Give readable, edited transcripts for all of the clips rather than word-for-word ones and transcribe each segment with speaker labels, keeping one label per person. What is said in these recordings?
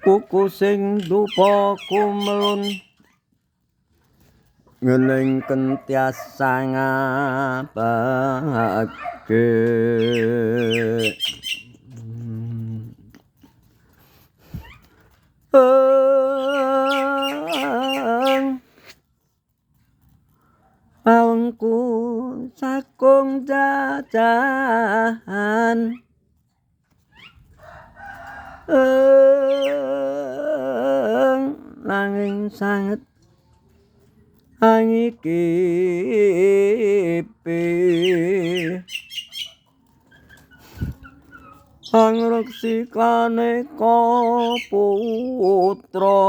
Speaker 1: Kuku sing dupa kumelun ngening kentiasa ngapake. Awengku sakung jajahan nanging sanget angikipi angreksikane putra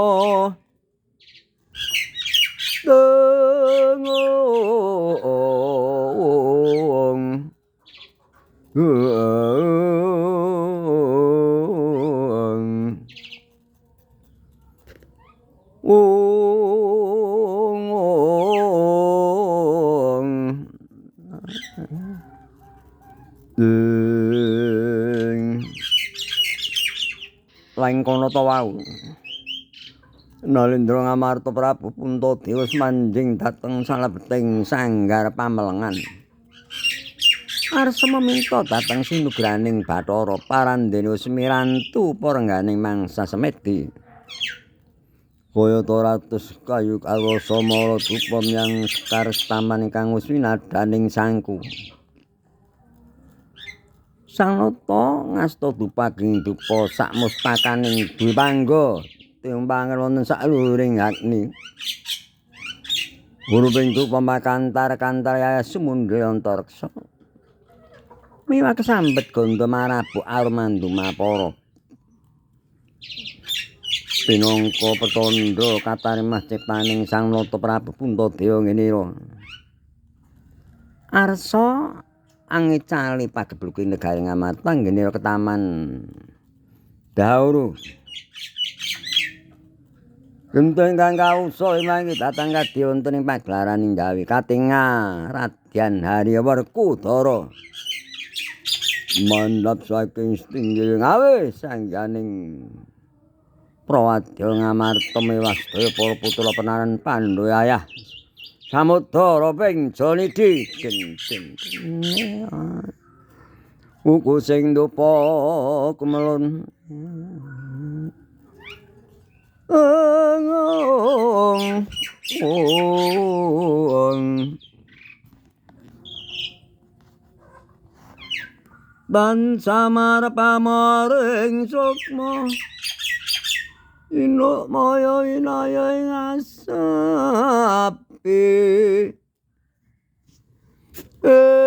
Speaker 1: tengung lain kono ta wau. Nalendra Ngamarta Prabu Puntadewa wis manjing dhateng salebeting sanggar pamelengan. Arsa meminta dhateng sinugraning Bathara parandene wis mirantu parengganing mangsa semedi. Kayata ratus kayu kawasa mara dupa miyang sekar taman ingkang wis winadaning sangku. Sang Nata ngasta dupaging dupa sak mustakaning Dwipangga timpangen wonten sakluhuring agni. Hurufing dupa makantar-kantar yaya sumundhil antareksa. Miwa kesambet gandha marabuk arumandu mapara. Pinangka petandha katarimah ciptaning Sang Nata Prabu Puntadewa ngenira. Arsa angecali pagebluking negari Ngamarta nggenira ketaman Dauru. Genta ingkang kausa imang dhateng kadya wonten ing paglaraning Jawi katingal Radyan Harya Werkudara. Mandhap saking setinggil ngawe sangganing Prawadya Ngamarta mewah sedaya para putra penaran Pandhu ayah Samudra ping Janidi genting. Kuku sing dupa kumelun. Ban samar pamaring sukma inuk maya inaya ing asapi. Ing